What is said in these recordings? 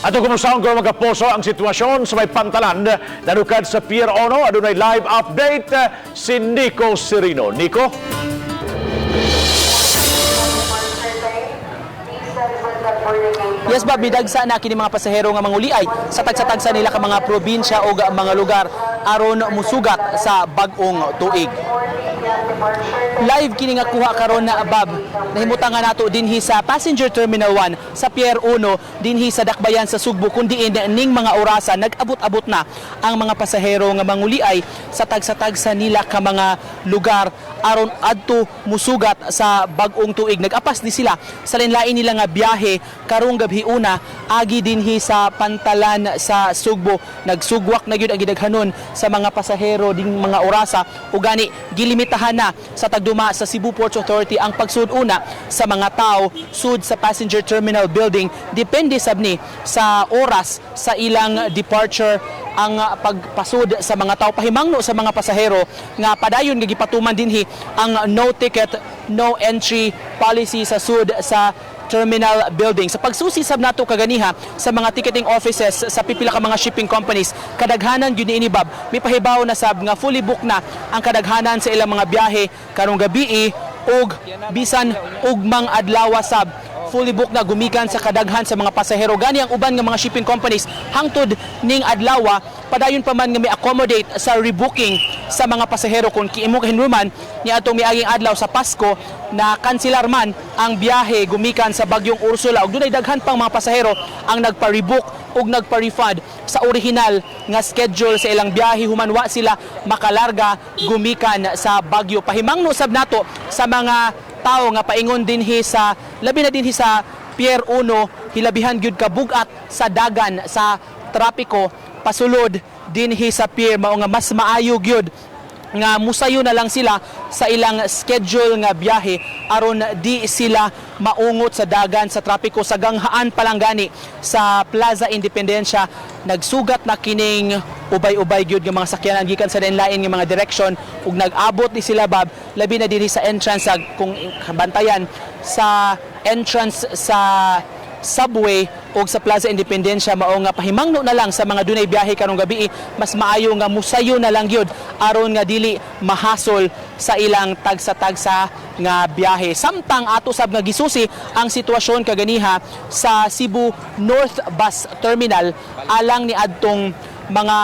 Ato kumustaon ko, mga kapuso, ang sitwasyon sa may pantalan nanukad sa Pier Uno. Adunay live update si Nico Serino. Nico? Yes, Bob, midagsa na kini mga pasahero nga manguliay sa tagsa-tagsa nila ka mga probinsya o mga lugar aron musugat sa bag-ong tuig. Live kini nga kuha karon na, Bob. Nahimutangan nato dinhi sa Passenger Terminal 1 sa Pier 1 dinhi sa Dakbayan sa Sugbo, kun diin ning mga orasa nag-abot-abot na ang mga pasahero nga manguliay sa tagsa-tagsa nila ka mga lugar aron adto musugat sa bag-ong tuig. Nag-apas ni sila sa lain-lain nila nga biyahe karong gabi una agi dinhi sa pantalan sa Sugbo. Nagsugwak na gyud ang gidaghanon sa mga pasahero ding mga orasa ug gani gilimitahan na sa tagduma sa Cebu Ports Authority ang pagsud una sa mga tao sud sa passenger terminal building. Depende sab ni sa oras sa ilang departure ang pagpasud sa mga tao. Pahimangno sa mga pasahero nga padayon nga gipatuman dinhi ang no ticket, no entry policy sa sud sa terminal building. Sa pagsusi sab nato kaganiha sa mga ticketing offices sa pipila ka mga shipping companies, kadaghanan gyud niini, Bob, mipahibaw na sab nga fully booked na ang kadaghanan sa ilang mga biyahe karong gabii ug bisan ugmang adlaw sab, fully booked na gumikan sa kadaghan sa mga pasahero. Gani ang uban nga mga shipping companies, hangtod ning adlaw padayon pa man nga may accommodate sa rebooking sa mga pasahero kung kiimo kahinulman ni atong miaging adlaw sa Pasko na kanselar man ang biyahe gumikan sa bagyong Ursula ug dunay daghan pang mga pasahero ang nagpa-rebook ug nagpa-refund sa original nga schedule sa ilang biyahe human wa sila makalarga gumikan sa bagyo. Pahimangno sab nato sa mga tao nga paingon dinhi sa, labi na dinhi sa Pier 1, hilabihan gyud ka bugat sa dagan sa trapiko pasulod dinhi sa pier, mao nga mas maayo gyud nga musayo na lang sila sa ilang schedule nga biyahe aron di sila maungot sa dagan sa trapiko. Sa ganghaan pa lang gani sa Plaza Independencia, nagsugat na kining ubay-ubay gyud nga mga sakyanan gikan sa lain-lain nga mga direction ug nag-abot ni sila, Bob, labi na dinhi sa entrance sa, kung bantayan sa entrance sa subway o sa Plaza Independencia. Mao nga pahimangno na lang sa mga dunay biyahe karong gabi, mas maayo nga musayo na lang gyud aron nga dili mahasol sa ilang tagsa-tagsa nga biyahe. Samtang ato sab nga gisusi ang sitwasyon kaganiha sa Cebu North Bus Terminal alang ni adtong mga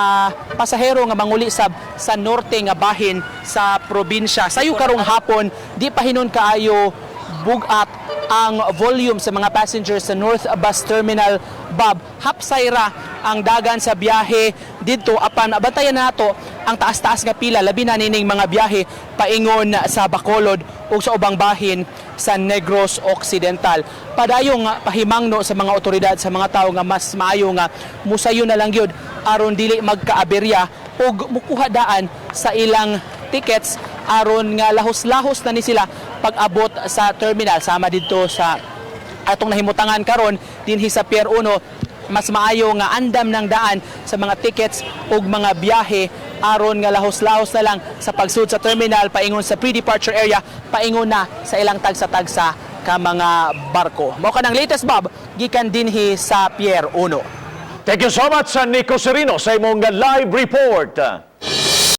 pasahero nga manguli sab sa norte nga bahin sa probinsya. Sayo karong hapon, di pa hinon kaayo bugat ang volume sa mga passengers sa North Bus Terminal, Bob. Hapsay ra ang dagan sa biyahe didto, apan bantayan nato ang taas-taas nga pila, labi na nining mga biyahe paingon sa Bacolod ug sa ubang bahin sa Negros Occidental. Padayong pahimangno sa mga otoridad sa mga tawo nga mas maayo nga musayo na lang gyud aron dili magkaaberya ug mukuha daan sa ilang tickets aron nga lahos-lahos na ni sila pag-abot sa terminal. Sama didto sa atong nahimutangan karon dinhi sa Pier 1, mas maayo nga andam ng daan sa mga tickets ug mga biyahe aron nga lahos-lahos na lang sa pagsud sa terminal paingon sa pre-departure area, paingon na sa ilang tagsa-tagsa ka mga barko. Mao kanang latest, Bob, gikan dinhi sa Pier 1. Thank you so much, Nico Serino, sa imong live report.